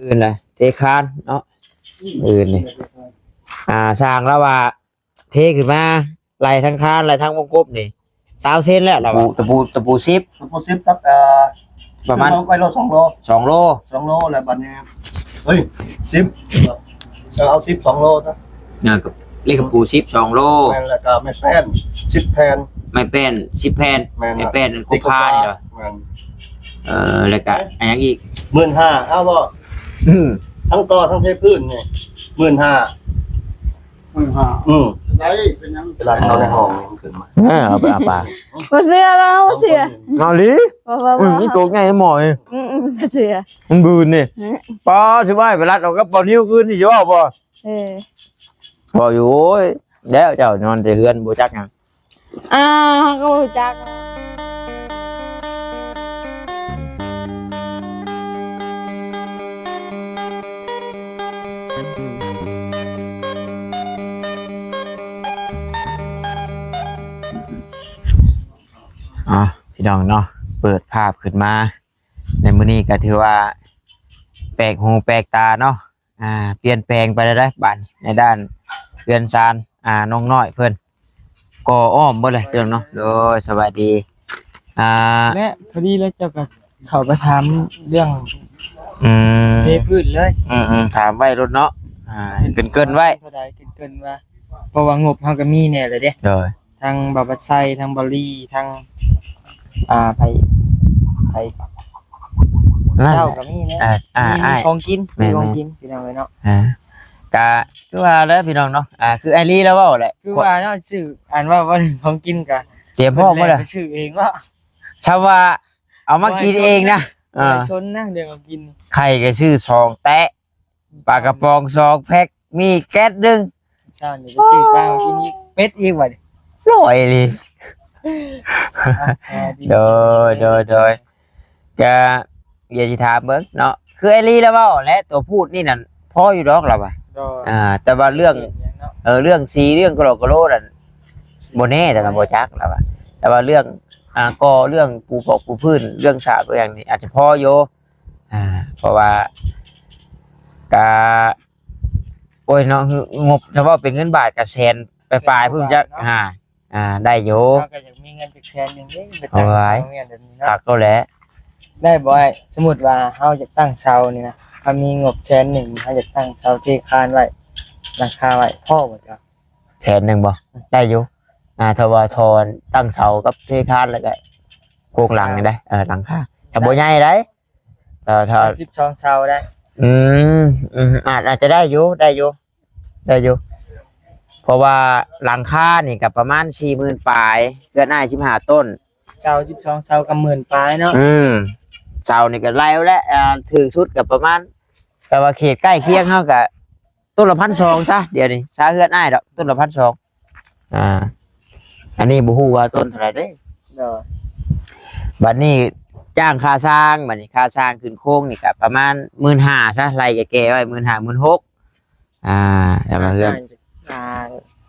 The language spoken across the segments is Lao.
ອື່ນລະ ເທຄານເນາະ ອື່ນນີ້ ອ່າ ຊ່າງລາວວ່າເທຂຶ້ນມາ ໄລ່ທັງຄານ ໄລ່ທັງວົງກົບນີ້ ຊາວເຊັນແລ້ວລາວວ່າ ຕະປູ ຕະປູສິບ ຕະປູສິບ ຈັກ ເອີ ປະມານ ໄວ້ໂລ ສອງໂລ ສອງໂລ ສອງໂລ ແລ້ວບັດນີ້ ເຮີ້ຍ ສິບ ເອີ ເອົາສິບ ສອງໂລຊະ ເອີ ເຫຼັກຕະປູສິບ ສອງໂລ ແມ່ນ ແລ້ວກໍໄມ້ແປ້ນ ສິບແຜ່ນ ໄມ້ແປ້ນ ສິບແຜ່ນ ແມ່ນ ໄມ້ແປ້ນອັນກົບພານີ້ເນາະ ແມ່ນ ເອີ ແລ້ວກະອັນຫຍັງອີກ? ໝື່ນຫ້າ ເອົາບໍ່? ອືມ ທັງກໍ່ທັງເທພື້ນນີ້ ໝື່ນຫ້າ ໝື່ນຫ້າ ອືມ ໄດ້ ເປັນຫຍັງ? ເວລາເຂົ້າໃນຫ້ອງນີ້ມັນຂຶ້ນມາ ເອີ ເອົາໄປ ເອົາໄປ ບໍ່ເຊື່ອແລ້ວ ບໍ່ເຊື່ອ ເອົາອີ່ຫຼີ ບໍ່ ບໍ່ ອືມ ບໍ່ ໂຕໃຫຍ່ໝໍນີ້ ອືມ ອືມ ບໍ່ເຊື່ອ ມັນບືນນີ້ ອືມ ປ້າ ຊິວ່າໄປລັດເອົາກັບບ່າວນິວຄືນນີ້ ຊິເວົ້າບໍ່? ເອີ ເວົ້າຢູ່ ໂອ້ຍ ແລ້ວເຈົ້ານອນແຕ່ເຮືອນ ບໍ່ຈັກຫຍັງ. ອ້າວ ເຮົາກໍບໍ່ຮູ້ຈັກ. ອ່າ ພີ່ນ້ອງເນາະ ເປີດພາບຂຶ້ນມາ ໃນມື້ນີ້ກໍຖືວ່າແປກຫູແປກຕາເນາະ. ອ່າ ປ່ຽນແປງໄປແລ້ວເດ້ບາດນີ້ ໃນດ້ານເຮືອນຊານ ອ່າ ນ້ອງນ້ອຍເພິ່ນ ກໍອ້ອມເບິດເລີຍພີ່ນ້ອງເນາະ. ໂດຍ ສະບາຍດີ ອ່າ ແລະ ພໍດີແລ້ວເຈົ້າກໍເຂົ້າໄປຖາມເລື່ອງ ອືມ ເທພື້ນເລີຍ ອືມໆ ຖາມໄວ້ໂລດເນາະ ອ່າ ເກີ່ນໆໄວ້ ເທົ່າໃດ ເກີ່ນໆວ່າ ເພາະວ່າງົບເຮົາກໍມີແດ່ແລ້ວເດ້ ໂດຍ ທັງບ່າວບັດໄຊ ທັງບ່າວລີ ທັງ ອ່າ ໃຜ ໃຜ ເຈົ້າກໍມີແດ່ ອ່າ ມີ ມີຂອງກິນ ແມ່ນໆ ຊື້ຂອງກິນພີ່ນ້ອງເອີຍເນາະ ອ່າ ກະຄືວ່າແຫຼະພີ່ນ້ອງເນາະ ອ່າ ຄືອ້າຍລີລາວເວົ້າແຫຼະ ຄືວ່າເນາະ ຊື້ ອັນວ່າ ວ່າຂອງກິນກະຕຽມພ້ອມໝົດແລ້ວ ຊື້ເອງເນາະ ຊຳວ່າເອົາມາກິນເອງນະ ບໍ່ໃຫ້ຊົນນະ ເອີ ບໍ່ໃຫ້ຊົນນະ ເລື່ອງຂອງກິນ ໄຂ່ກໍຊື້ສອງແຕະ ປາກະປ໋ອງສອງແພັກ ມີແກັດໜຶ່ງ ເຊົ້ານີ້ໄປຊື້ປາມາກິນອີກ ເປັດອີກບັດນີ້ ຫຼອຍອີ່ຫຼີ ອ່ະ ອ່ະ ໂດຍ ໂດຍ ໂດຍ ກະ ດຽວຊິຖາມເບິ່ງເນາະ ຄືອ້າຍລີລາວເວົ້າແຫຼະ ຕົວພູດນີ້ນັ້ນພໍຢູ່ດອກລາວວ່າ ໂດຍ ອ່າ ແຕ່ວ່າເລື່ອງ ເອີ ເລື່ອງສີ ເລື່ອງກະໂຫຼກະໂຫຼນັ້ນ ບໍ່ແນ່ ແຕ່ລາວບໍ່ຈັກລາວວ່າ ແຕ່ວ່າເລື່ອງ ອ່າ ກໍເລື່ອງປູເພາະປູພື້ນ ເລື່ອງສາເລື່ອງຫຍັງນີ້ ອາດຈະພໍຢູ່ ອ່າ ເພາະວ່າ ກະ ໂອ້ຍເນາະ ງົບ ຖ້າເວົ້າເປັນເງິນບາດກະແສນປາຍໆພຸ້ນຈັກ ອ່າ ອ່າ ໄດ້ຢູ່ ເຮົາກໍຢາກມີເງິນຈັກແສນໜຶ່ງເດ້ ໄປຕັ້ງໂຮງຮຽນແບບນີ້ເນາະ ຄັກໂລດແຫຼະ ໄດ້ບໍ່ອ້າຍ? ສົມມຸດວ່າເຮົາຢາກຕັ້ງເສົານີ້ນະ ເຮົາມີງົບແສນໜຶ່ງ ເຮົາຢາກຕັ້ງເສົາເທຄານໄວ້ ຫຼັງຄາໄວ້ ພໍບໍ່ເຈົ້າ? ແສນໜຶ່ງບໍ່? ໄດ້ຢູ່ ອ່າ ຖ້າວ່າທໍ່ຕັ້ງເສົາກັບເທຄານ ແລ້ວກະໂຄງຫຼັງນີ້ໄດ້ ເອີ ຫຼັງຄາ ຖ້າບໍ່ໃຫຍ່ໄດ໋ ເອີ ຖ້າ ສິບສອງເສົາໄດ້ ອືມ ອືມ ອາດ ອາດຈະໄດ້ຢູ່ ໄດ້ຢູ່ ໄດ້ຢູ່ ເພາະວ່າຫຼັງຄານີ້ກໍປະມານສີ່ໝື່ນປາຍ ເຮືອນອ້າຍສິບຫ້າຕົ້ນ ເສົາສິບສອງເສົາກໍໝື່ນປາຍເນາະ ອືມ ເສົານີ້ກໍໄລ່ແລ້ວ ອ່າ ຖືກສຸດກໍປະມານ ແຕ່ວ່າເຂດໃກ້ຄຽງເຮົາກໍ ຕົ້ນລະພັນສອງຊະ ດຽວນີ້ຊາເຮືອນອ້າຍດອກ ຕົ້ນລະພັນສອງ ອ່າ ອັນນີ້ບໍ່ຮູ້ວ່າຕົ້ນເທົ່າໃດເດ້ ໂດຍ ບັດນີ້ຈ້າງຄ່າຊ່າງ ບັດນີ້ຄ່າຊ່າງຂຶ້ນໂຄງນີ້ກໍປະມານໝື່ນຫ້າຊະ ໄລ່ແກ່ໆໄວ້ໝື່ນຫ້າ ໝື່ນຫົກ ອ່າ ແຕ່ວ່າເຮືອນ ອ່າ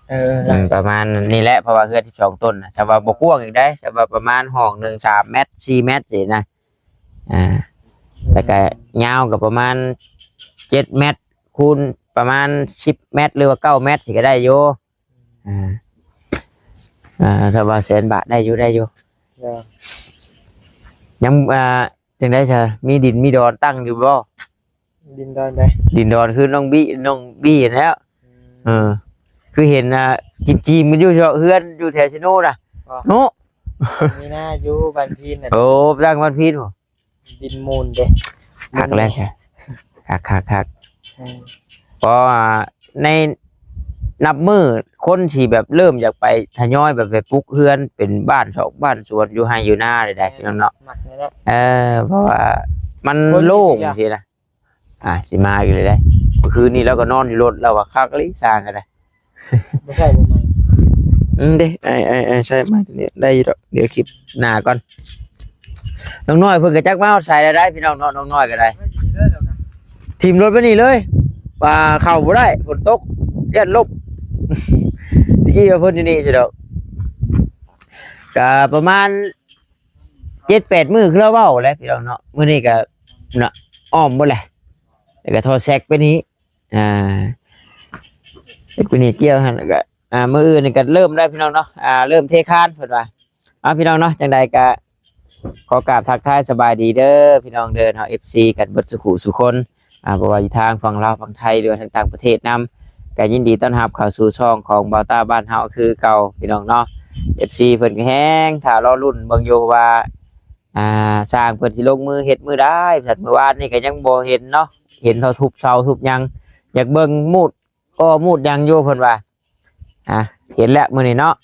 ເອີ ອືມ ປະມານນີ້ແຫຼະ ເພາະວ່າເຮືອນສິບສອງຕົ້ນນະ ແຕ່ວ່າບໍ່ກວ້າງອີກໃດ໋ ແຕ່ວ່າປະມານຫ້ອງໜຶ່ງສາມແມັດ ສີ່ແມັດຊີ້ນະ ອ່າ ແລ້ວກໍຍາວກໍປະມານເຈັດແມັດ ຄູນປະມານສິບແມັດ ຫຼືວ່າເກົ້າແມັດ ຊິກໍໄດ້ຢູ່ ອ່າ ອ່າ ຖ້າວ່າແສນບາດໄດ້ຢູ່ ໄດ້ຢູ່ ໂດຍ ຍັງ ອ່າ ຈັ່ງໃດຊະ ມີດິນມີດອນຕັ້ງຢູ່ບໍ່? ດິນດອນໃດ? ດິນດອນຄືນ້ອງບີ ນ້ອງບີຫັ້ນແຫຼ້ວ ອືມ ເອີ ຄືເຫັນ ອ່າ ຈີມໆກັນຢູ່ເນາະ ເຮືອນຢູ່ແຖວເຊໂນນະ ບໍ່ ເນາະ ມີນາຢູ່ບ້ານພີນນະ ໂອ້ ຕັ້ງບ້ານພີນບໍ່? ດິນມູນເດ້ ຄັກແລ້ວ ຄັກໆໆ ອືມ ເພາະວ່າໃນນັບມື້ຄົນຊິແບບເລີ່ມຢາກໄປທະຍອຍແບບໄປປຸກເຮືອນເປັນບ້ານຊອກບ້ານສວນຢູ່ໄຮ່ຢູ່ນາໄດ້ ພີ່ນ້ອງເນາະ ມັກນີ້ແຫຼະ ເອີ ເພາະວ່າມັນໂລ່ງຊີ້ນະ ອ່າ ຊິມາອີກແລ້ວເດ້ ມື້ຄືນນີ້ລາວກໍນອນຢູ່ລົດ ລາວວ່າຄັກອີ່ຫຼີ ຊ່າງກໍໄດ້ ບໍ່ໃຊ້ບໍ່ໃໝ່ ອືມ ເດ້ ອ້າຍ ອ້າຍ ອ້າຍໃຊ້ໄມ້ຕົວນີ້ໄດ້ຢູ່ດອກ ດຽວຄລິບໜ້າກ່ອນ ນ້ອງນ້ອຍເພິ່ນກໍຈັກມາຮອດໃສແລ້ວໄດ໋ ພີ່ນ້ອງເນາະ ນ້ອງນ້ອຍກໍໄດ້ ຖິ້ມລົດໄວ້ນີ້ເລີຍ ວ່າເຂົ້າບໍ່ໄດ້ ຝົນຕົກ ຢ້ານລົບ ຕະກີ້ວ່າເພິ່ນຢູ່ນີ້ຊິດອກ ກໍປະມານ ເຈັດແປດມື້ ຄືລາວເວົ້າແຫຼະ ພີ່ນ້ອງເນາະ ມື້ນີ້ກໍເນາະ ອ້ອມເບິດແຫຼະ แล้วก็ท่อแซกไปนี้ อ่า แซกไปนี้เกี่ยวหั่น แล้วก็ อ่า มื้ออื่นนี่ก็เริ่มแล้วพี่น้องเนาะ อ่า เริ่มเทคานเพิ่นว่า เอาพี่น้องเนาะ จั่งใดก็ขอกราบทักทายสบายดีเด้อพี่น้องเด้อเนาะ เอฟซี กันเบิดสุขุสุคน อ่า บ่ว่าอยู่ทางฝั่งลาวฝั่งไทย หรือว่าทางต่างประเทศนำ ก็ยินดีต้อนรับเข้าสู่ช่องของบ่าวต้าบ้านเฮาคือเก่าพี่น้องเนาะ เอฟซี เพิ่นก็แฮงถ้ารอลุ้นเบิ่งอยู่ว่า อ่า ช่างเพิ่นสิลงมือเฮ็ดมื้อใด สัตว์มื้อวานนี่ก็ยังบ่เห็นเนาะ เห็นเขาทุบเสาทุบหยัง อยากเบิ่งมูดก่อมูดหยังอยู่เพิ่นว่า อ่ะ เห็นแล้วมื้อนี้เนาะ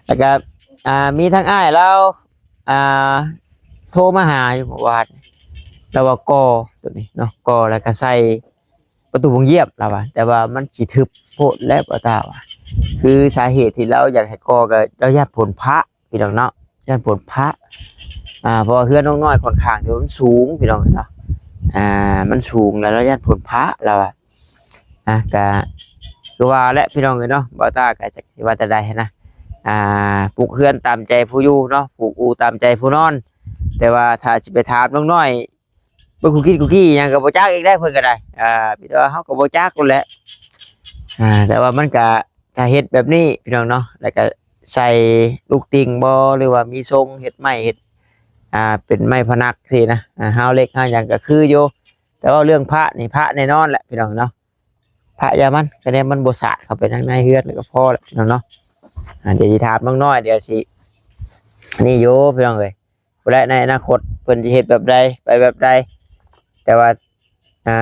แล้วก็ อ่า มีทั้งอ้ายลาว อ่า โทรมาหาอยู่เมื่อวาน ลาวว่าก่อตัวนี้เนาะ ก่อแล้วก็ใส่ประตูวงเยียบลาวว่า แต่ว่ามันสิทึบโพดแล้วบ่าวต้าว่า คือสาเหตุที่ลาวอยากให้ก่อก็ลาวย้านฝนพะ พี่น้องเนาะ ย้านฝนพะ อ่า เพราะว่าเฮือนน้องน้อยค่อนข้างที่มันสูงพี่น้องเนาะ อ่า มันสูงแล้วลาวย้านฝนพะลาวว่า อ่ะ ก็คือว่าแหละพี่น้องเอ้ยเนาะ บ่าวต้าก็จักสิว่าแต่ใดหั้นนะ อ่า ปลูกเฮือนตามใจผู้อยู่เนาะ ปลูกอู่ตามใจผู้นอน แต่ว่าถ้าสิไปถามน้องน้อย เบิ่งคุกกี้คุกกี้หยังก็บ่จักอีกได้เพิ่นก็ได้ อ่า มีแต่ว่าเฮาก็บ่จักนั่นแหละ อ่า แต่ว่ามันก็ ถ้าเฮ็ดแบบนี้พี่น้องเนาะ แล้วก็ใส่ลูกติ่งบ่ หรือว่ามีทรงเฮ็ดไม้เฮ็ด อ่า เป็นไม้พนักซี้นะ อ่า ฮาวเหล็กฮาวหยังก็คืออยู่ แต่ว่าเรื่องพระนี่พระแน่นอนแหละพี่น้องเนาะ พระอย่ามัน คะแนนมันบ่สาดเข้าไปทางในเฮือนแล้วก็พอแล้วพี่น้องเนาะ อ่า เดี๋ยวสิถามน้องน้อย เดี๋ยวสิ นี่อยู่พี่น้องเอ้ย ผู้ใดในอนาคตเพิ่นสิเฮ็ดแบบใด ไปแบบใด แต่ว่า อ่า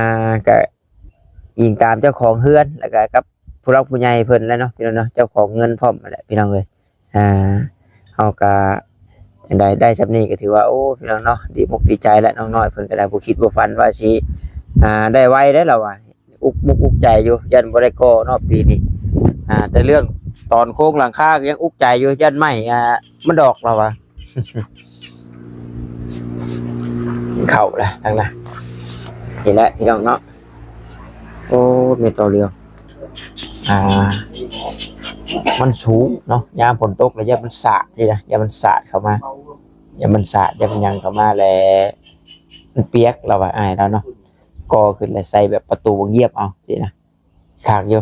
ก็อิงตามเจ้าของเฮือน แล้วก็กับผู้หลักผู้ใหญ่เพิ่นแหละเนาะพี่น้องเนาะ เจ้าของเงินพร้อมนั่นแหละพี่น้องเอ้ย อ่า เฮาก็จั่งใดได้ส่ำนี้ก็ถือว่า โอ้ พี่น้องเนาะ ดีมกดีใจแล้ว น้องน้อยเพิ่นก็ได้บ่คิดบ่ฝันว่าสิ อ่า ได้ไวเด้ลาวว่า อุกมุกอุกใจอยู่ ย่านบ่ได้ก่อเนาะปีนี้ อ่า แต่เรื่องตอนโครงหลังคาก็ยังอุกใจอยู่ ย่านไม้ อ่า มันดอกลาวว่า กินข้าวแล้วทางนั้น นี่แหละพี่น้องเนาะ โอ้ แม่ต่อเรือง อ่า มันสูงเนาะ ยามฝนตกแล้วย่านมันสาดนี่นะ ย่านมันสาดเข้ามา ย่านมันสาด ย่านมันหยังเข้ามาแล้ว มันเปียกลาวว่า อ้ายลาวเนาะ ก่อขึ้นแล้วใส่แบบประตูวงเยียบเอาซี้นะ คักอยู่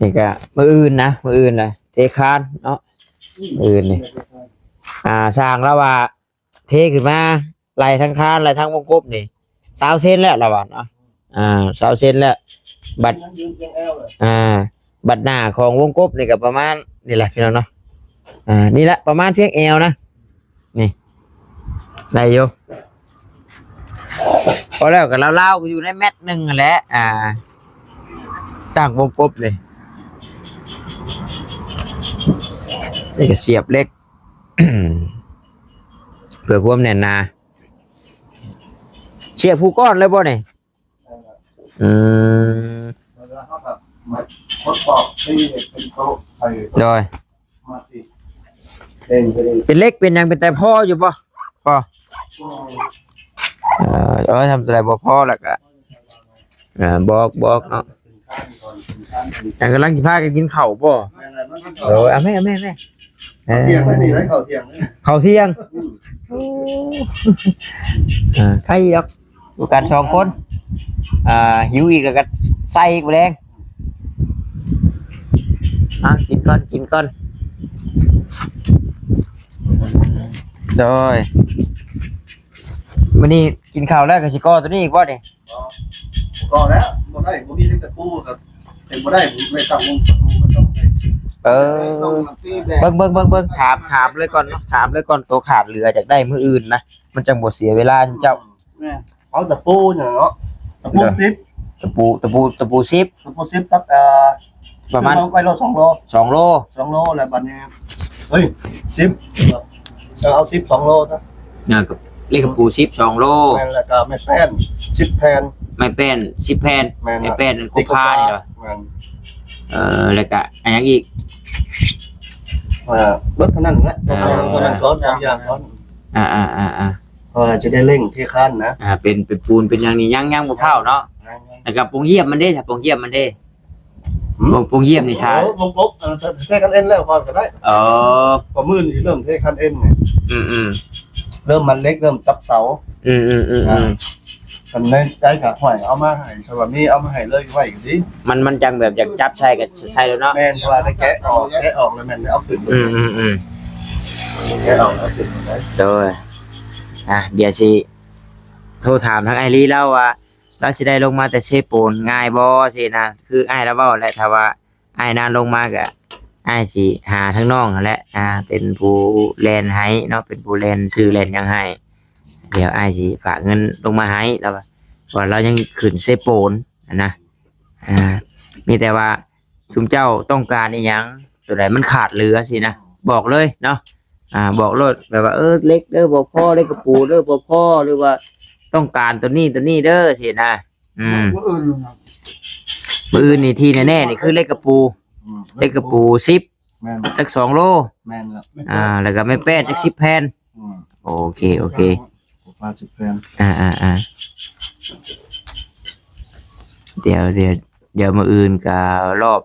นี่ก็มื้ออื่นนะ มื้ออื่นนะ เทคานเนาะ มื้ออื่นนี่ อ่า ช่างลาวว่าเทขึ้นมา ไล่ทั้งคาน ไล่ทั้งวงกบนี่ ซาวเซนแล้วลาวว่าเนาะ อ่า ซาวเซนแล้ว บัด อ่า บัดหน้าของวงกบนี่ก็ประมาณนี่แหละพี่น้องเนาะ อ่า นี่แหละประมาณเพียงแอวนะ นี่ ได้อยู่ พอแล้วก็ลาวๆ ก็อยู่ในแมตรหนึ่งนั่นแหละ อ่า ตั้งวงกบเลย นี่ก็เสียบเหล็ก เพื่อความแน่นหนา เสียบผู้ก้อนเลยบ่นี่ อืม แล้วเฮาก็มาทดสอบที่เป็นโต๊ะไป โดย มาติดเองไปเลย เป็นเหล็กเป็นหยังเป็นแต่พออยู่บ่ พอ อืม เอ่อ เอาไว้ทำอะไรบ่พอแล้วก็ เอ่อ บอก บอกเนาะ เป็นขั้นก่อน เป็นขั้นเป็น ยังกำลังสิพากันกินข้าวบ่ แม่นแล้วมันก็ เออ เอาแม่ เอาแม่ แม่ เออ เที่ยงแล้วนี่ ได้ข้าวเที่ยงแล้วนี่ ข้าวเที่ยง อืม โอ้ อ่า ใครดอก อยู่กันสองคน อ่า หิวอีกแล้วก็ใส่อีกแลง อ่ะ กินก่อน กินก่อน โดย มื้อนี้กินข้าวแล้วก็สิก่อตัวนี้อีกบ่นี่ ก่อแล้ว บ่ได้ บ่มีเหล็กตะปูก็เป็นบ่ได้ บ่ได้ตั้งวงประตู มันต้องได้ เออ ต้องตีแบบ เบิ่ง เบิ่ง เบิ่ง เบิ่ง ถาม ถามเลยก่อนเนาะ ถามเลยก่อน ตัวขาดเหลืออยากได้มื้ออื่นนะ มันจั่งบ่เสียเวลาซุมเจ้า แม่น เอาตะปูเนี่ยเนาะ ตะปู เด้อ สิบ ตะปู ตะปู ตะปูสิบ ตะปูสิบสัก เอ่อ ประมาณ ซื้อไว้โล สองโล สองโล สองโล แล้วบัดนี้ เฮ้ย สิบ เออ เอาสิบ สองโลซะ อ่า ก็เลขตะปูสิบ สองโล แม่น แล้วก็ไม้แป้น สิบแผ่น ไม้แป้น สิบแผ่น แม่น ไม้แป้นนั่น ติด ครบ ครบ พานี่เหรอ แม่น เอ่อ แล้วก็อะหยังอีก เอ่อ เบิดเท่านั้นแหละ อ่า เท่านั้นก่อน สองอย่างก่อน อ่า อ่า อ่า อ่า เพราะว่าจะได้เร่งเทคานนะ อ่า เป็น เป็นปูน เป็นหยังนี่ ยัง ยังบ่พร้าวเนาะ ยัง ยัง แล้วก็โป่งเยี่ยมมันเด้ ถ้าโป่งเยี่ยมมันเด้ หืม โป่ง โป่งเยี่ยมนี่ถ้า โอ้ วงกบ เอ่อ เทคานเอ็นแล้วก่อนก็ได้ อ๋อ เพราะมื้อนี้สิเริ่มเทคานเอ็นไง อืม อืม ເລີ່ມມັດເຫຼັກ ເລີ່ມຈັບເສົາ. ອືມໆໆໆ ອ່າ ຄັນໃນໃຈກໍຫ້ອຍເອົາມາໃຫ້ ຖ້າວ່າມີເອົາມາໃຫ້ເລີຍໄວ້ກໍດີ. ມັນ ມັນຈັ່ງແບບຢາກຈັບໃສ່ກໍໃສ່ໂລດເນາະ. ແມ່ນ ເພາະວ່າໄດ້ແກະອອກ ແກະອອກແລ້ວແມ່ນເອົາຂຶ້ນເບີດ. ອືມໆໆ ແກະອອກເອົາຂຶ້ນເບີດ. ໂດຍ ອ່າ ດຽວຊິໂທຖາມທາງອ້າຍລີລາວວ່າ ລາວຊິໄດ້ລົງມາແຕ່ເຊໂປນງ່າຍບໍ່ຊີ້ນະ. ຄືອ້າຍລາວເວົ້າແຫຼະ ຖ້າວ່າ ອ້າຍນາລົງມາກະ ອ້າຍຊິຫາທາງນ້ອງຫັ້ນແຫຼະ ອ່າ ເປັນຜູ້ແລ່ນໃຫ້ເນາະ ເປັນຜູ້ແລ່ນຊື້ແລ່ນຫຍັງໃຫ້. ດຽວອ້າຍຊິຝາກເງິນລົງມາໃຫ້ລາວວ່າ ເພາະວ່າລາວຍັງຂຶ້ນເຊໂປນຫັ້ນນະ. ອ່າ ມີແຕ່ວ່າຊຸມເຈົ້າຕ້ອງການອີຫຍັງ ໂຕໃດມັນຂາດເຫຼືອຊີ້ນະ ບອກເລີຍເນາະ. ອ່າ ບອກໂລດ ແບບວ່າ ເອີ ເຫຼັກເດີບໍ່ພໍ ເຫຼັກກະປູເດີບໍ່ພໍ ຫຼືວ່າຕ້ອງການໂຕນີ້ໂຕນີ້ເດີຊີ້ນະ. ອືມ ມື້ອື່ນ ມື້ອື່ນນີ້ທີ່ແນ່ໆນີ້ຄືເຫຼັກກະປູ. ອືມ ເຫຼັກກະປູສິບ ແມ່ນ ຈັກສອງໂລ. ແມ່ນແລ້ວ ອ່າ ແລ້ວກໍໄມ້ແປ້ນຈັກສິບແຜ່ນ. ອືມ ໂອເຄ ໂອເຄ ໂຊຟາສິບແຜ່ນ. ອ່າໆໆ ດຽວ ດຽວ ດຽວມື້ອື່ນກໍລອບ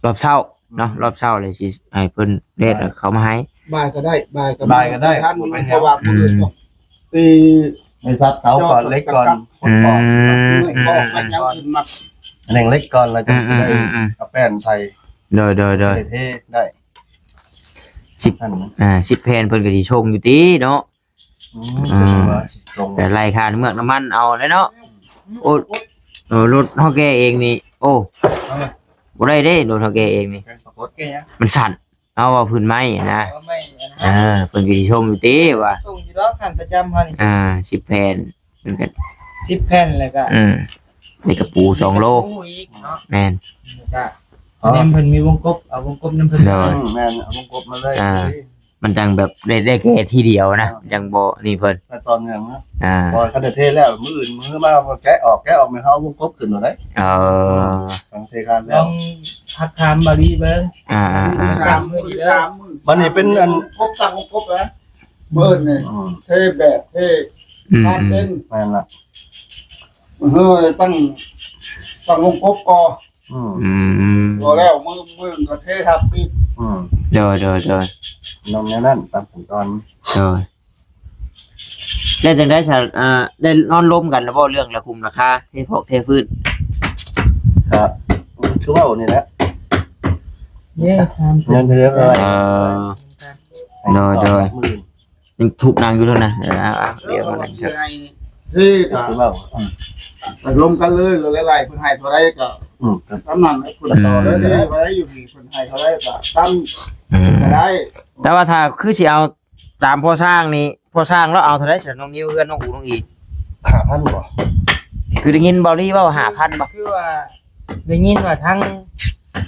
ລອບເຊົ້າເນາະ ອືມ ລອບເຊົ້າເລີຍຊິໃຫ້ເພິ່ນແລ່ນເຂົ້າມາໃຫ້. ບ່າຍກໍໄດ້ ບ່າຍກໍ ບ່າຍກໍໄດ້ ບໍ່ເປັນຫຍັງ ເພາະວ່າມື້ອື່ນ ອືມ ຕ້ອງຕີ ໄດ້ສັບເສົາກ່ອນ ເຫຼັກກ່ອນ ອືມ ຄົນປອກ ອືມ ເຫຼັກອອກ ອືມ ແລ້ວຍັງຂຶ້ນມາ ແໜ່ງເຫຼັກກ່ອນ ແລ້ວຈັ່ງຊິໄດ້ ອືມໆໆໆ ເອົາແປ້ນໃສ່. ໂດຍໆໆ ຊິໄດ້ເທໄດ້ ສິບ ຊັ້ນນະ ອ່າ ສິບແຜ່ນເພິ່ນກໍຊິສົ່ງຢູ່ຕິເນາະ. ອືມ ອ່າ ແຕ່ໄລ່ຄ່ານ້ຳເມືອກນ້ຳມັນເອົາແຫຼະເນາະ. ໂອ້ ເອີ ລົດເຮົາແກ່ເອງນີ້ ໂອ້ ເອີ ບໍ່ໄດ້ເດ້ ລົດເຮົາແກ່ເອງນີ້ ແກງປາກົດແກງຫຍັງ ມັນສັ່ນ. ເອົາ ເວົ້າພື້ນໄມ້ນະ ເອົາໄມ້ອັນນັ້ນ ເອີ ເພິ່ນກໍຊິຊົມຢູ່ຕິວ່າ ສົ່ງຢູ່ດອກ ຂັ້ນປະຈຳເຮົານີ້ ອ່າ ສິບແຜ່ນ ເພິ່ນກໍ ສິບແຜ່ນ ແລ້ວກໍ ອືມ ເຫຼັກກະປູສອງໂລ ເຫຼັກກະປູອີກເນາະ ແມ່ນ ແລ້ວກໍ ອໍ ແນມເພິ່ນມີວົງກົບ ເອົາວົງກົບນຳເພິ່ນ ໂດຍ ອືມ ແມ່ນ ເອົາວົງກົບມາເລີຍ ອ່າ ພໍດີ ມັນຈັ່ງແບບໄດ້ ໄດ້ແກ່ທີດຽວນະ ອ່າ ຈັ່ງບໍ່ນີ້ເພິ່ນ ແລ້ວຕອນຫຍັງນະ ອ່າ ບໍ່ ຄັນໄດ້ເທແລ້ວ ມື້ອື່ນມື້ມາກໍແກະອອກ ແກະອອກແມ່ນເຮົາເອົາວົງກົບຂຶ້ນໂລດເດ້ ເອີ ເອີ ຕ້ອງເທຄານແລ້ວ ລອງທັກຖາມບ່າວລີເບິ່ງ ອ່າໆໆ ສາມມື້ ສາມມື້ ບັດນີ້ເປັນອັນ ຄົບຕັ້ງຄົບແລ້ວ ມື້ນີ້ ອືມ ເທແບບ ເທ ອືມ ຄານເຕັນ ແມ່ນລະ ເອີ ຕັ້ງ ຕັ້ງວົງກົບກໍ ອືມ ອືມ ບໍ່ແລ້ວ ມື້ ມື້ກໍເທທັບອີກ ອືມ ໂດຍ ໂດຍ ໂດຍ ນ້ອງແນວນັ້ນຕາມຂັ້ນຕອນ ໂດຍ ແລ້ວຈັ່ງໃດຊະ ອ່າ ໄດ້ນອນລົມກັນແລ້ວບໍ່ ເລື່ອງລາຄຸມລາຄາ ເທພອກເທພື້ນ ກະຄືເວົ້ານີ້ແຫຼະ ເດ້ ຖາມ ເງິນເດືອນເທົ່າໃດ ເອີ ໂດຍ ໂດຍ ມື້ ຍັງທຸບນັ່ງຢູ່ເທົ່ານັ້ນ ເອີ ເອົາ ເອົາ ດຽວມານັ່ງ ຊິໃຫ້ ຄືເວົ້າ ອືມ ຕະລົມກັນເລີຍ ກໍຫຼາຍໆ ເພິ່ນໃຫ້ເທົ່າໃດກໍ ອືມ ຕາມນັ້ນ ເພິ່ນ ອືມ ຕໍ່ເລີຍ ເດ້ ວ່າໄດ້ຢູ່ນີ້ ເພິ່ນໃຫ້ເທົ່າໃດກໍຕາມ ອືມ ກໍໄດ້ ແຕ່ວ່າຖ້າຄືຊິເອົາຕາມພໍ່ຊ່າງນີ້ ພໍ່ຊ່າງລາວເອົາເທົ່າໃດຊະ ນ້ອງນິວ ເຮືອນນ້ອງອູນ້ອງອີ ຫ້າພັນບໍ່? ຄືໄດ້ຍິນເບົາລີເວົ້າຫ້າພັນບໍ່? ຄືວ່າໄດ້ຍິນວ່າທັງ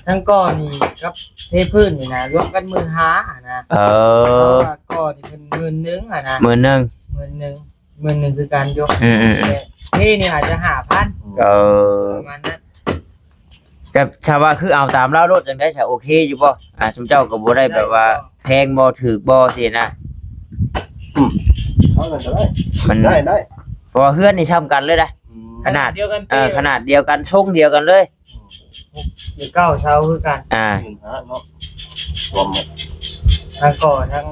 ທັງກໍ່ນີ້ກັບເທພື້ນນີ້ນະ ລວມກັນໝື່ນຫ້າຫັ້ນນະ ເອີ ເພາະວ່າກໍ່ນີ້ເພິ່ນໝື່ນໜຶ່ງຫັ້ນນະ ໝື່ນໜຶ່ງ ໝື່ນໜຶ່ງ ໝື່ນໜຶ່ງຄືກັນຢູ່ ອືມໆໆ ແຕ່ເທນີ້ອາດຈະຫ້າພັນ ເອີ ປະມານນັ້ນ ກໍຖ້າວ່າຄືເອົາຕາມລາວໂລດຈັ່ງໃດຊະ ໂອເຄຢູ່ບໍ່? ອ່າ ຊຸມເຈົ້າກໍບໍ່ໄດ້ແບບວ່າ ໄດ້ບໍ່ ແພງບໍ່ ຖືກບໍ່ ຊີ້ນະ ອືມ ເອົານັ້ນກໍໄດ້ ມັນ ໄດ້ ໄດ້ ເພາະວ່າເຮືອນນີ້ຊ່ຳກັນເລີຍນະ ອືມ ຂະໜາດ ຂະໜາດດຽວກັນ ເອີ ເປັນ ຂະໜາດດຽວກັນ ຊົງດຽວກັນເລີຍ ຫົກ ຫຼື ເກົ້າເສົາຄືກັນ ອ່າ ໝື່ນຫ້າເນາະ ລວມໝົດ ທັງກໍ່ທັງ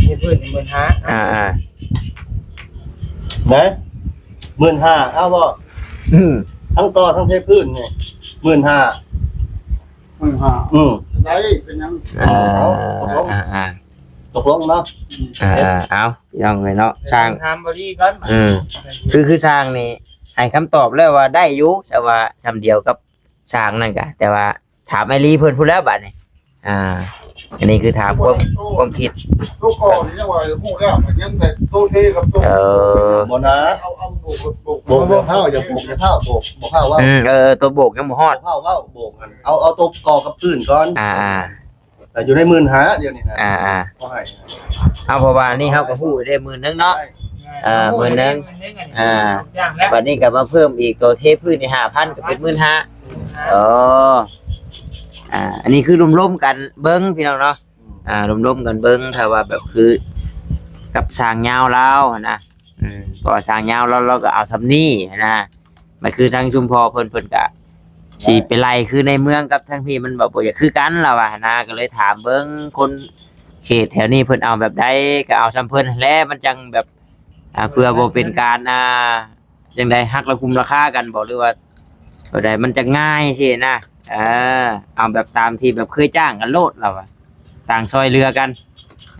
ເທພື້ນໝື່ນຫ້າ ອ່າໆ ນະ ໝື່ນຫ້າ ເອົາບໍ່? ອືມ ທັງກໍ່ທັງເທພື້ນນີ້ ໝື່ນຫ້າ ໝື່ນຫ້າ ອືມ ໄດ້ ເປັນຫຍັງ ອ່າ ເອົາ ຕົກລົງ ອ່າໆ ຕົກລົງເນາະ ອືມ ອ່າໆ ເອົາ ພີ່ນ້ອງເອີຍເນາະ ຊ່າງ ຖາມບໍລິສັດກ່ອນ ອືມ ຄື ຄືຊ່າງນີ້ໃຫ້ຄຳຕອບແລ້ວວ່າໄດ້ຢູ່ ແຕ່ວ່າຊ່ຳດຽວກັບຊ່າງນັ້ນກະ ແຕ່ວ່າຖາມອ້າຍລີເພິ່ນພຸ້ນແລ້ວບາດນີ້ ອ່າ ອັນນີ້ຄືຖາມຄວາມ ຄວາມຄິດ ໂຕກໍ່ນີ້ຍັງວ່າຮູ້ແລ້ວ ຍັງແຕ່ໂຕເທກັບໂຕ ເອີ ບໍ່ນາ ເອົາ ເອົາໂບກ ໂບກ ໂບກ ຢ່າພ້າວ ຢ່າໂບກ ຢ່າພ້າວ ໂບກ ບໍ່ພ້າວເວົ້າ ອືມ ເອີ ໂຕໂບກຍັງບໍ່ຮອດ ບໍ່ພ້າວເວົ້າ ໂບກຫັ້ນ ເອົາ ເອົາໂຕກໍ່ກັບພື້ນກ່ອນ ອ່າໆ ແຕ່ຢູ່ໃນໝື່ນຫ້າດຽວນີ້ນະ ອ່າໆ ບໍ່ໃຫ້ ເອົາ ເພາະວ່ານີ້ເຮົາກໍຮູ້ເດ້ ໝື່ນໜຶ່ງເນາະ ເອີ ໝື່ນໜຶ່ງ ອ່າ ບັດນີ້ກໍມາເພີ່ມອີກ ໂຕເທພື້ນນີ້ຫ້າພັນ ກໍເປັນໝື່ນຫ້າ ເອີ ອ່າ ອັນນີ້ຄືລົມໆກັນເບິ່ງພີ່ນ້ອງເນາະ ອ່າ ລົມໆກັນເບິ່ງ ຖ້າວ່າແບບຄືກັບຊ່າງຍາວລາວຫັ້ນນະ ອືມ ເພາະວ່າຊ່າງຍາວລາວ ລາວກໍເອົາສ່ຳນີ້ຫັ້ນນະ ມັນຄືທາງຊຸມພໍ່ເພິ່ນ ເພິ່ນກະຊິໄປໄລ່ຄືໃນເມືອງກັບທາງພີ້ ມັນແບບບໍ່ຢາກຄືກັນລະວ່າຫັ້ນນະ ກໍເລີຍຖາມເບິ່ງຄົນ ເຂດແຖວນີ້ເພິ່ນເອົາແບບໃດກໍເອົາສ່ຳເພິ່ນຫັ້ນແຫຼະ ມັນຈັ່ງແບບ ອ່າ ເພື່ອບໍ່ເປັນການ ອ່າ ຈັ່ງໃດ ຫັກລາຄາ ລາຄາກັນບໍ ຫຼືວ່າແບບໃດ ມັນຈະງ່າຍຊີ້ນະ. ເອີ ເອົາແບບຕາມທີ່ແບບເຄີຍຈ້າງກັນໂລດ ລາວວ່າ ຕ່າງຊ່ອຍເຫຼືອກັນ.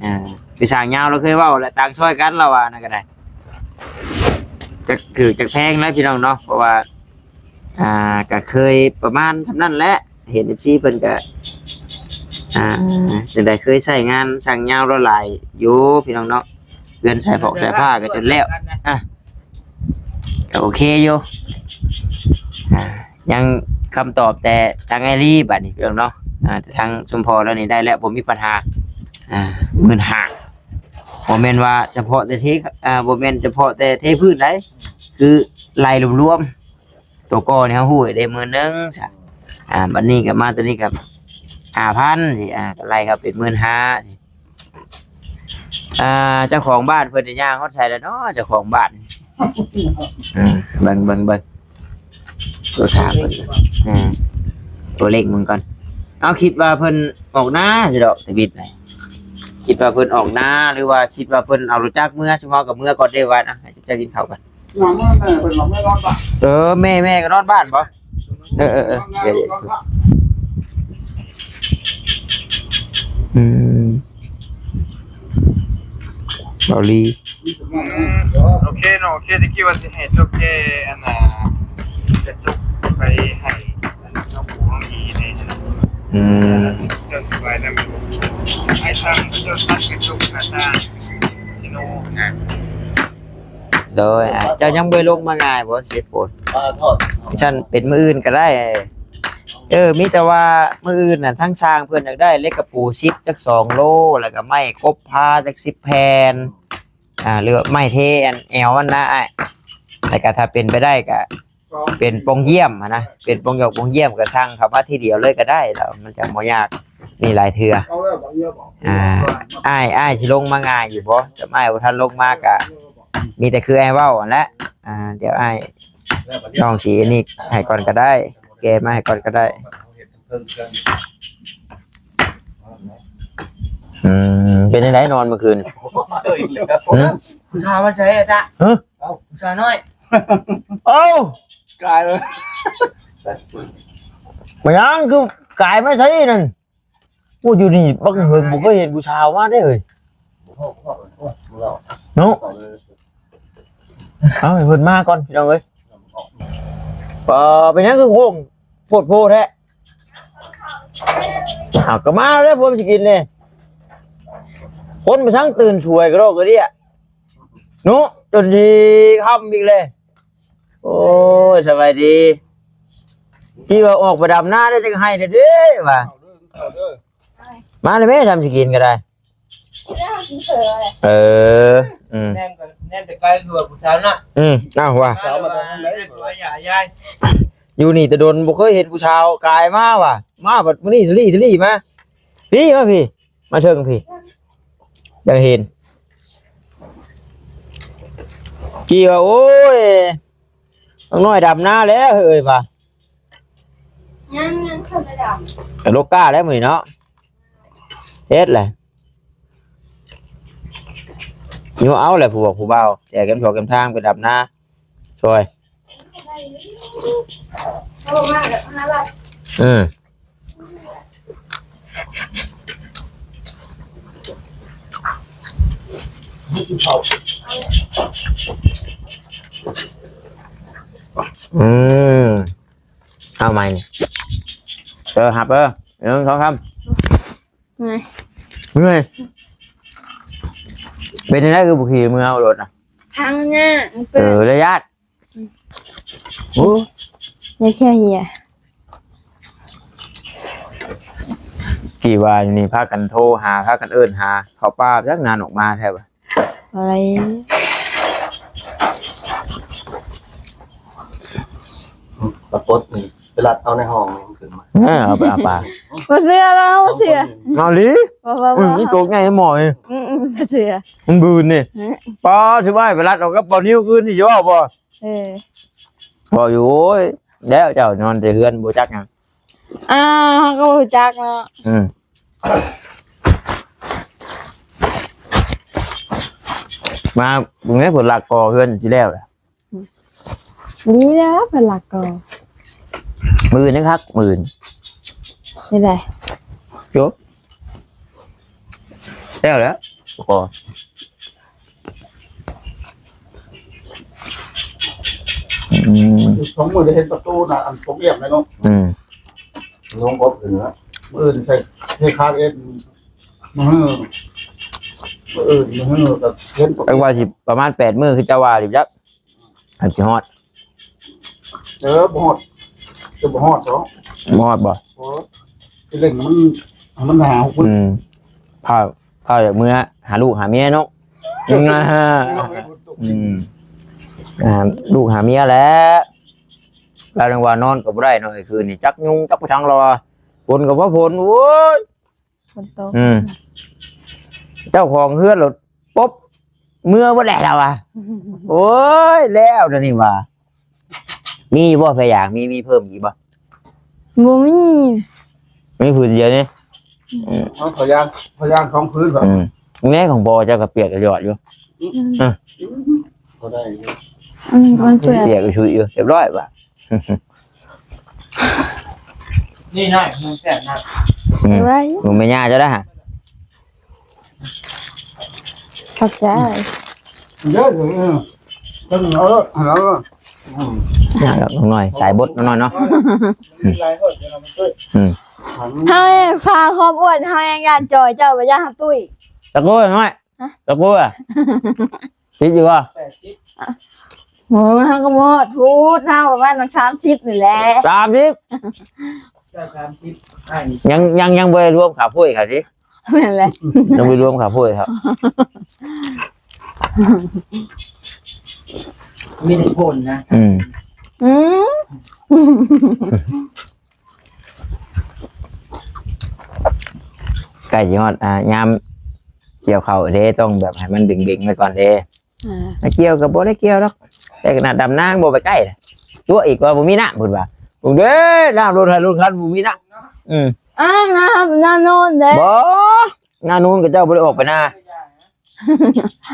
ເອີ ໄປສ້າງຍາວ ລາວເຄີຍເວົ້າແຫຼະ ຕ່າງຊ່ອຍກັນ ລາວວ່ານັ້ນກໍໄດ້. ຈັກຖືກຈັກແພງແຫຼະພີ່ນ້ອງເນາະ ເພາະວ່າ ອ່າ ກໍເຄີຍປະມານສ່ຳນັ້ນແຫຼະ ເຫັນເອັຟຊີເພິ່ນກໍ ອ່າ ຈັ່ງໃດ ເຄີຍໃຊ້ງານຊ່າງຍາວລາວຫຼາຍຢູ່ພີ່ນ້ອງເນາະ ເຮືອນສາຍຟອກສາຍຟ້າກໍຈົນແລ້ວ ອ່າ ກໍໂອເຄຢູ່ ອ່າ ຍັງຄຳຕອບແຕ່ທາງອ້າຍລີບາດນີ້ພີ່ນ້ອງເນາະ ອ່າ ແຕ່ທາງຊຸມພໍ່ລາວນີ້ໄດ້ແລ້ວ ບໍ່ມີບັນຫາ ອ່າ ໝື່ນຫ້າ ບໍ່ແມ່ນວ່າສະເພາະແຕ່ເທ ອ່າ ບໍ່ແມ່ນສະເພາະແຕ່ເທພື້ນໃດ ຄືໄລ່ລວມໆ ຕົວກໍນີ້ເຮົາຮູ້ໄດ້ໝື່ນໜຶ່ງ ອ່າ ບັດນີ້ກໍມາຕົວນີ້ກໍຫ້າພັນ ອ່າ ກໍໄລ່ເຂົ້າເປັນໝື່ນຫ້າ ອ່າ ເຈົ້າຂອງບ້ານເພິ່ນຈະຍ່າງຮອດໃສແລ້ວເນາະ ເຈົ້າຂອງບ້ານ ເອີ ເບິ່ງ ເບິ່ງ ເບິ່ງ ໂທຖາມເພິ່ນ ເອີ ໂທເລັ່ງເບິ່ງກ່ອນ. ເອົາ ຄິດວ່າເພິ່ນອອກນາຊິດອກ ທະວິດ ຄິດວ່າເພິ່ນອອກນາ ຫຼືວ່າຄິດວ່າເພິ່ນເອົາລົດຈັກເມືອ ຊຸມເຮົາກໍເມືອກ່ອນເດ້ ວ່ານະ ໃຫ້ເຈົ້າກິນເຂົ້າກ່ອນ. ເອີ ແມ່ ແມ່ກໍນອນບ້ານບໍ? ເອີ ເອີ ເອີ ດຽວ ດຽວ ອືມ ເບົາລີ. ອືມ ໂອເຄເນາະ ໂອເຄ ແຕ່ກີ້ວ່າຊິໃຫ້ຕົກແກ່ອັນນ່າ ຈະຕົກໄປໃຫ້ອັນນ້ອງປູນ້ອງອີແດ່. ອືມ ເຈົ້າສະບາຍນຳ ອ້າຍຊ່າງເຂົາເຈົ້າຕັດກະຈົກໜ້າຕ່າງຊິໂນນະ. ໂດຍ ອ່າ ເຈົ້າຍັງບໍ່ໄດ້ລົງມາງ່າຍບໍ່ ເສຍໂພດ? ຊັ້ນເປັນມື້ອື່ນກໍໄດ້. ເອີ ມີແຕ່ວ່າມື້ອື່ນນະ ທາງຊ່າງເພິ່ນຢາກໄດ້ເຫຼັກກະປູສິບຈັກສອງໂລ ແລ້ວກໍໄມ້ກົບພາຈັກສິບແຜ່ນ ອ່າ ຫຼືວ່າໄມ້ເທອັນແອວຫັ້ນນະອ້າຍ. ແລ້ວກໍຖ້າເປັນໄປໄດ້ກໍເປັນປ່ອງຢ້ຽມຫັ້ນນະ ເປັນປ່ອງຢອກປ່ອງຢ້ຽມ ກໍສັ່ງເຂົ້າມາທີດຽວເລີຍກໍໄດ້ ແລ້ວມັນຈະບໍ່ຍາກ. ມີຫຼາຍເທື່ອ ອ່າ ອ້າຍ ອ້າຍຊິລົງມາງ່າຍຢູ່ບໍ່? ຈຳອ້າຍບໍ່ທັນລົງມາກະມີແຕ່ຄືອ້າຍເວົ້າຫັ້ນແຫຼະ. ອ່າ ດຽວອ້າຍ ນ້ອງຊິອັນນີ້ໃຫ້ກ່ອນກໍໄດ້ ແກະມາໃຫ້ກ່ອນກໍໄດ້. ອືມ ເປັນຈັ່ງໃດນອນມື້ຄືນ? ຫື? ຜູ້ສາວມາໃສອາຈານ? ຫື? ເອົ້າ ຜູ້ສາວນ້ອຍ. ເອົ້າ ກາຍເລີຍ ມາຫຍັງຄືກາຍມາໃສນັ້ນ? ໂອ້ ຢູ່ນີ້ບັກເຫິງບໍ່ເຄີຍເຫັນຜູ້ສາວມາເດ້ເຮີ້ຍ ເນາະ. ເອົາໃຫ້ເພິ່ນມາກ່ອນພີ່ນ້ອງເອີຍ. ເປັນຫຍັງຄືໂຄ້ງໂພດໂພແທ້? ເອົາ ກໍມາແລ້ວ ພວມຊິກິນນີ້ ຄົນໄປສັ່ງຕື່ນສວຍກະດອກກະເດຍເນາະ ຈົນຊິຄ່ຳອີກແລ້ວ. ໂອ້ຍ ສະບາຍດີ ທີ່ວ່າອອກໄປດຳນາໄດ້ຈັກໄຮ່ແລ້ວເດ້ວ່າ ມາແລ້ວແມ່ ທຳຊິກິນກໍໄດ້. ເອີ ອືມ ແນມກໍແນມແຕ່ໄກຄືວ່າຜູ້ສາວນະ. ອືມ ເອົ້າວ່າ ສາວມາແຕ່ທາງໃດ? ຢູ່ນີ້ແຕ່ດົນ ບໍ່ເຄີຍເຫັນຜູ້ສາວກາຍມາວ່າ ມາບັດມື້ນີ້ທະລີທະລີມາ ພີ້ມາພີ້ ມາເທິງພີ້ ຢາກເຫັນ. ຈີວ່າ ໂອ້ຍ ນ້ອງນ້ອຍດຳນາແລ້ວເຮີ້ຍວ່າ ຍັງ ຍັງບໍ່ໄດ້ດຳ ໂລກາແລ້ວມື້ນີ້ເນາະ ເຮັດແຫຼະ ຢູ່ເອົາແຫຼະ ຜູ້ບອກຜູ້ບ່າວ ແຈກກັນທົ່ວກັນທາງໄປດຳນາຊ່ອຍ. ໂທມາແລ້ວຫາລາວ ອືມ ອືມ ເອົາໃໝ່ນີ້ ເອີ ຮັບເດີ ໜຶ່ງ ສອງ ສາມ ເມື່ອຍ ເມື່ອຍ ເປັນຈັ່ງໃດຄືບໍ່ຂີ່ເມືອເອົາລົດນະ? ທາງມັນຍາກ ເອີ ໄລຍະ ອືມ ໂອ້ ໄດ້ແຄ່ເຮຍ ກີ່ວ່າຢູ່ນີ້ພາກັນໂທຫາ ພາກັນເອີ້ນຫາເຂົ້າປ່າ ຈັກນານອອກມາແທ້ວະ. ອະໄລ ປາກົດນີ້ໄປລັດເອົາໃນຫ້ອງນີ້ ມັນຂຶ້ນມາ ເອີ ເອົາໄປ ເອົາປາ ບໍ່ເຊື່ອລາວ ບໍ່ເຊື່ອ ເອົາອີ່ຫຼີ ບໍ່ ບໍ່ ອືມ ບໍ່ ໂຕໃຫຍ່ໝໍນີ້ ອືມ ອືມ ບໍ່ເຊື່ອ ມັນບືນນີ້ ອືມ ປາ ຊິວ່າໄປລັດເອົາກັບບ່າວນິວຄືນນີ້ ຊິເວົ້າບໍ່? ເອີ ເວົ້າຢູ່ ໂອ້ຍ ແລ້ວເຈົ້ານອນແຕ່ເຮືອນ ບໍ່ຈັກຫຍັງ ອ້າວ ເຮົາກໍບໍ່ຮູ້ຈັກເນາະ ອືມ. ມາເບິ່ງແດ່ ເພິ່ນລັກກໍ່ເຮືອນຊິແລ້ວແຫຼະ. ດີແລ້ວເພິ່ນລັກກໍ່. ມື້ອື່ນເດ້ຄັກ ມື້ອື່ນ. ເຮັດໃດ? ຈົບ ແລ້ວແຫຼະ ກໍ່. ອືມ ສອງມື້ໄດ້ເຫັນປະຕູນະ ອັນປົກອຽມເລີຍເນາະ. ອືມ ລົງອົບຂຶ້ນລະ. ມື້ອື່ນໃສ່ ໃສ່ຄາເອັດ ມື້ ມື້ອື່ນ ມື້ຮືກໍເຫັນປົກ ແຕ່ວ່າຊິປະມານແປດມື້ ຄືເຈົ້າວ່ານີ້ຈັກ ອັນຊິຮອດ. ເອີ ບໍ່ຮອດ ຈະບໍ່ຮອດດອກ. ບໍ່ຮອດບໍ່? ໂອ້ ຊິເລັ່ງໃຫ້ມັນ ໃຫ້ມັນຫາຫົກມື້. ອືມ ພາ ພາຈາກເມືອຫາລູກຫາເມຍເນາະ. ອືມ ອືມ ຫາລູກຫາເມຍແຫຼະ. ລາວຍັງວ່ານອນກໍບໍ່ໄດ້ເນາະ ຄືນນີ້ຈັກຍຸງຈັກໄປທາງລາວ ຝົນກໍບໍ່ຝົນ. ໂອ້ຍ ຝົນຕົກ. ອືມ ເຈົ້າຂອງເຮືອນໂລດປົບ ເມືອບໍ່ໄດ້ແລ້ວວ່າ. ໂອ້ຍ ແລ້ວດຽວນີ້ວ່າ ມີບໍ່ພະຍາງ ມີ ມີເພີ່ມອີກບໍ່? ບໍ່ມີ ມີຜືນດຽວນີ້. ອືມ ເອົາພະຍາງ ພະຍາງສອງຜືນ. ອືມ ແນ່ຂອງພໍ່ເຈົ້າກໍປຽກກະຢອດຢູ່. ອືມ ເອີ ພໍໄດ້ຢູ່. ອືມ ມັນຊ່ວຍ ປຽກກະຊຸຍຢູ່ ຮຽບຮ້ອຍວ່າ. ນີ້ນະ ມັນແຊບນະ. ອືມ ເອີ ແມ່ຍ່າເຈົ້າໄດ້ຫະ. ຂອບໃຈ. ເດີ ເດີ ເອີ ເອີ ເອີ ອືມ ຍາກດອກນ້ອງນ້ອຍ ສາຍບົດນ້ອງນ້ອຍເນາະ. ອືມ ເຮົາເອງພາຄວາມອ້ວນ ເຮົາເອງຢ້ານຈ່ອຍ ເຈົ້າບໍ່ຢ້ານເຮົາຕຸ້ຍ. ຕະໂກນນ້ອຍ ຮະ? ຕະໂກນ ຊິດຢູ່ບໍ່? ແປດສິບ. ໂອ້ຍ ເຮົາກໍບໍ່ຮອດພຸ້ນ ເຮົາປະມານສາມສິບນີ້ແຫຼະ. ສາມສິບ? ເຈົ້າສາມສິບ ອ້າຍນີ້ ຍັງ ຍັງ ຍັງບໍ່ໄດ້ລວມຄ່າປຸ້ຍເຂົາຕິ. ແມ່ນແຫຼະ ຍັງບໍ່ລວມຄ່າປຸ້ຍເຂົາ. ມີແຕ່ຄົນນະ. ອືມ ອືມ ໃກ້ຊິຮອດ ອ່າ ຍາມກ່ຽວເຂົ້າເດ້ ຕ້ອງແບບໃຫ້ມັນເບັງໆໄວ້ກ່ອນເດ້. ອ່າ ມາກ່ຽວກໍບໍ່ໄດ້ກ່ຽວດອກ ແຕ່ຂະໜາດດຳນາຍັງບໍ່ໄປໃກ້ ຕົວະອີກວ່າບໍ່ມີນ້ຳ ເພິ່ນວ່າ. ໂອ້ເດ້ ນ້ຳລົດໄຮ່ລົດຄັນບໍ່ມີນ້ຳ. ອືມ ອ້າວ ນ້ຳ ນ້ຳໂນນເດ້. ບໍ່ ນ້ຳໂນນເຂົາເຈົ້າບໍ່ໄດ້ອອກໄປນາ.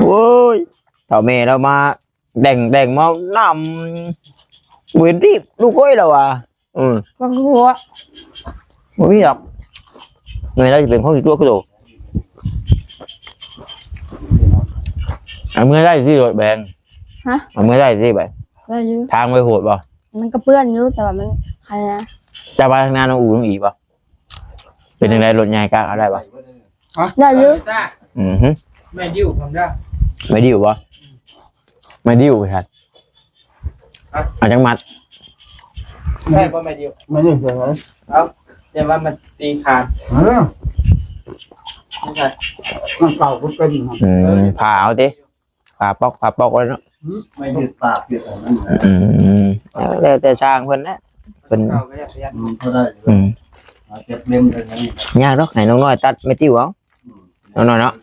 ໂອ້ຍ ເຖົ້າແມ່ລາວມາແດ່ງ ແດ່ງມານ້ຳ ບໍ່ເຫັນຕີບລູກເອີຍ ລາວວ່າ. ອືມ ບັກຫົວ ບໍ່ມີດອກ ເມື່ອຍລາວຊິເປັນຄົນຊິຕົວະຄືໂຕ. ເອົາເມືອໄດ້ຊິ ລົດແບງ. ຮະ? ເອົາເມືອໄດ້ຊິ ໄປ ໄດ້ຢູ່. ທາງໄປໂຫດບໍ່? ມັນກໍເປື້ອນຢູ່ ແຕ່ວ່າມັນ ໃຄນະ. ຈະໄປທາງໜ້ານ້ອງອູ້ນ້ອງອີບໍ່? ເປັນຈັ່ງໃດ ລົດໃຫຍ່ກະເອົາໄດ້ບໍ່? ຮະ? ໄດ້ຢູ່. ອືຮຶ ແມ່ດິວ ແມ່ດິວບໍ່? ແມ່ດິວໄປຊັ້ນ. ຮະ? ເອົາຈັກມັດ? ໄດ້ບໍ່ແມ່ດິວ? ແມ່ດິວເປັນຫຍັງ? ເອົ້າ ແຕ່ວ່າມັນຕີຄານ. ເອີ ມັນເປົ່າບໍ່ເປັນ. ອືມ ເອີ ຜ່າເອົາຕິ ຜ່າປອກ ຜ່າປອກໄວ້ເນາະ. ອືມ ໄມ້ຢືດປາກຢືດອັນນັ້ນ. ອືມ ເອີ ແລ້ວແຕ່ຊ່າງເພິ່ນແຫຼະ ເພິ່ນ. ອືມ ພໍໄດ້. ອືມ ຫາເກັບເລັມໄດ້. ຍາກດອກ ໃຫ້ນ້ອງນ້ອຍຕັດແມ່ຕິວເອົາ. ອືມ ນ້ອຍໆເນາະ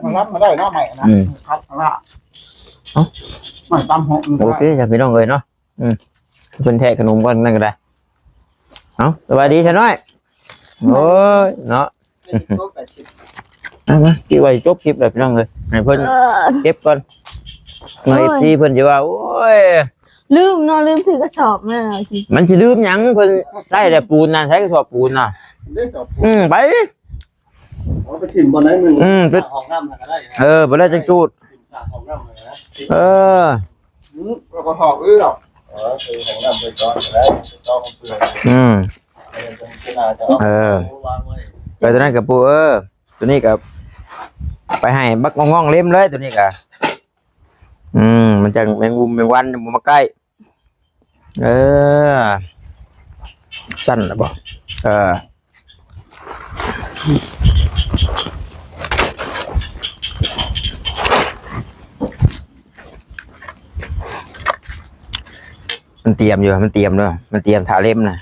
ມາລຳມາໄດ້ເນາະ ໄມ້ນະ. ອືມ ຄັກລະ ເອົ້າ ໄມ້ຕຳຫົກ. ໂອເຄ ຈ້າ ພີ່ນ້ອງເອີຍເນາະ. ອືມ ເພິ່ນແທະຂະໜົມກ່ອນນັ້ນກໍໄດ້. ເອົ້າ ສະບາຍດີຊະນ້ອຍ. ໂອ້ຍເນາະ ເອົາມາ ຄິດວ່າຊິຈົບຄລິບແລ້ວ ພີ່ນ້ອງເອີຍ ໃຫ້ເພິ່ນເກັບກ່ອນ. ເອີ ເອັຟຊີເພິ່ນຊິວ່າ ໂອ້ຍ ລືມເນາະ ລືມຖືກະສອບມາ. ມັນຊິລືມຫຍັງ ເພິ່ນໃຊ້ແຕ່ປູນນະ ໃຊ້ກະສອບປູນນະ. ເດ້ ສອບປູນ. ອືມ ໄປ ເອົາໄປຖິ້ມບ່ອນໃດມັນ. ອືມ ຫ້ອງນ້ຳນະກໍໄດ້. ເອີ ບໍ່ໄດ້ຈັ່ງຈູດ. ຖິ້ມຂ້າງຫ້ອງນ້ຳນະ. ເອີ ອືມ ແລ້ວກໍຖອກເອີດອກ. ເອີ ໃສ່ຫ້ອງນ້ຳໄປກ່ອນກໍໄດ້ ໄປຕໍ່ເພື່ອນ. ອືມ ເອີ ເອີ ເອີ ຕົວນັ້ນກໍປູ ເອີ ຕົວນີ້ກໍໄປໃຫ້ບັກງອງໆເລັມເລີຍ ຕົວນີ້ກໍ. ອືມ ມັນຈັ່ງແມງມຸມແມງວັນບໍ່ມາໃກ້. ເອີ ຊັ້ນລະບໍ່? ເອີ ມັນຕຽມຢູ່ ມັນຕຽມເດີ ມັນຕຽມຖ້າເລັມນະ.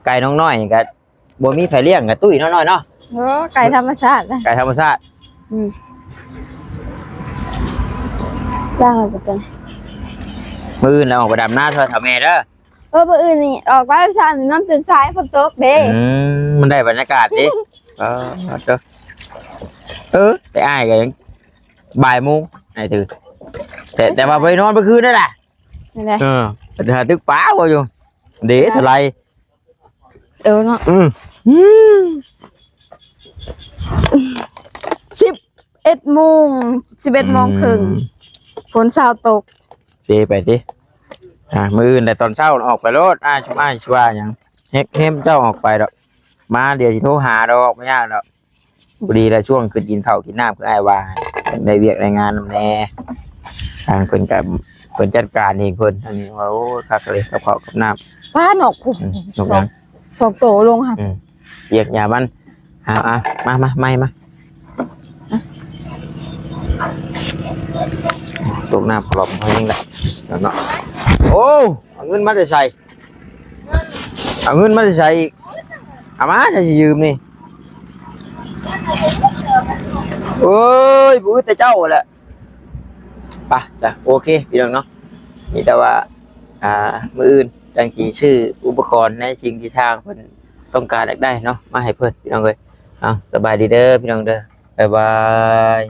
ໄກ່ນ້ອງນ້ອຍນີ້ກໍ ບໍ່ມີໃຜລ້ຽງກະຕຸ້ຍເນາະນ້ອຍເນາະ. ໂອ້ ໄກ່ທຳມະຊາດນະ ໄກ່ທຳມະຊາດ. ອືມ ລ້າງແລ້ວກໍເປັນ. ມື້ອື່ນລະອອກໄປດຳນາຊ່ອຍເຖົ້າແມ່ເດີ. ເອີ ມື້ອື່ນນີ້ອອກໄປຊານນ້ຳຕື່ນຊາຍ ຝົນຕົກເດ້. ອືມ ມັນໄດ້ບັນຍາກາດເດ້. ເອີ ເດີ ເອີ ແຕ່ອ້າຍກໍຍັງ ບ່າຍໂມງ ອ້າຍຕື່ນ ແຕ່ ແຕ່ວ່າໄປນອນເມື່ອຄືນນັ້ນລະ ນີ້ແຫຼະ ເອີ ໄປຫາຕຶກປາບໍ່ຢູ່ ເດ້ ສະໄລ ເອີເນາະ ອືມ ອືມ ສິບເອັດໂມງ ສິບເອັດໂມງເຄິ່ງ ອືມ ຝົນເຊົາຕົກ ເຊໄປຕິ ອ່າ ມື້ອື່ນແຫຼະຕອນເຊົ້າອອກໄປໂລດ ອ້າຍ ຊຸມອ້າຍຊິວ່າຫຍັງ ເຮັດ ເຮັດເຈົ້າອອກໄປດອກ ມາດຽວຊິໂທຫາດອກ ບໍ່ຍາກດອກ ພໍດີລະ ຊ່ວງຂຶ້ນກິນເຂົ້າກິນນ້ຳ ຄືອ້າຍວ່າ ໄດ້ວຽກໄດ້ງານນຳແດ່ ທາງເພິ່ນກໍ ເພິ່ນຈັດການເອງເພິ່ນ ອັນນີ້ວ່າ ໂອ້ຍ ຄັກເລີຍ ກັບເຂົ້າກັບນ້ຳ ປ້າ ນອກພຸ້ນ ອືມ ນອກຫຍັງ? ສອງໂຕລົງຫັ້ນ ອືມ ວຽກຫຍັງມັນ ເອົາ ເອົາ ມາ ມາ ໄມ້ມາ ຕົກນ້ຳປອມເຮົານີ້ແຫຼະເນາະ ໂອ້ ເອົາເງິນມາແຕ່ໃສ? ເອົາເງິນມາແຕ່ໃສອີກ? ເອົາມາ ຈະຊິຢືມນີ້ ໂອ້ຍ ບໍ່ອຶດແຕ່ເຈົ້າຫັ້ນແຫຼະ ໄປຊະ ໂອເຄ ພີ່ນ້ອງເນາະ ມີແຕ່ວ່າ ອ່າ ມື້ອື່ນຈັ່ງຊິຊື້ອຸປະກອນໃນສິ່ງທີ່ທາງເພິ່ນຕ້ອງການຢາກໄດ້ເນາະ ມາໃຫ້ເພິ່ນ ພີ່ນ້ອງເອີຍ ເອົາ ສະບາຍດີເດີ ພີ່ນ້ອງເດີ ບາຍບາຍ.